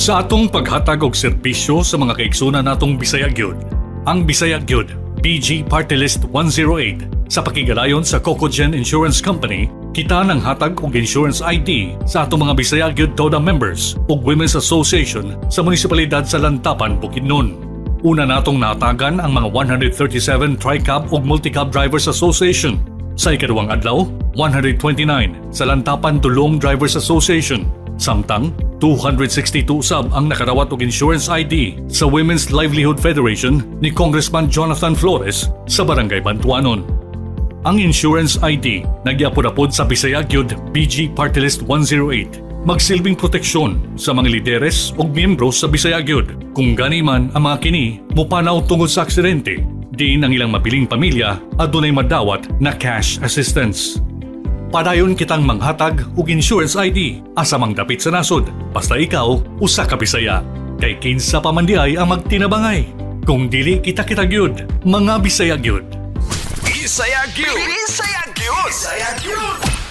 Sa atong paghatag og serbisyo sa mga kaigsunan natong Bisaya gyud, ang Bisaya gyud BG Party List 108 sa pakigalayon sa Cocogen Insurance Company, kita nang hatag og insurance ID sa atong mga Bisaya gyud TODA members ug Women's Association sa munisipalidad sa Lantapan, Bukidnon. Una natong natagan ang mga 137 Tricab ug Multicab Drivers Association. Sa ikaduhang adlaw, 129 sa Lantapan Dulong Drivers Association. Samtang 262 sab ang nakarawat og insurance ID sa Women's Livelihood Federation ni Congressman Jonathan Flores sa Barangay Bantuanon. Ang insurance ID nagyapod-apod sa Bisaya gyud BG Party List 108 magsilbing proteksyon sa mga lideres ug miyembro sa Bisaya gyud kung gani man ang mga kini mopanaw tungod sa aksidente, diin ang ilang mabiling pamilya adunay madawat na cash assistance. Padayon kitang manghatag og insurance ID asa mang dapit sa nasod, basta ikaw usa ka Bisaya. Kay kinsa pa man diay ang magtinabangay kung dili kita-kita gyud, mga Bisaya gyud? Bisaya gyud. Bisaya gyud. Bisaya gyud.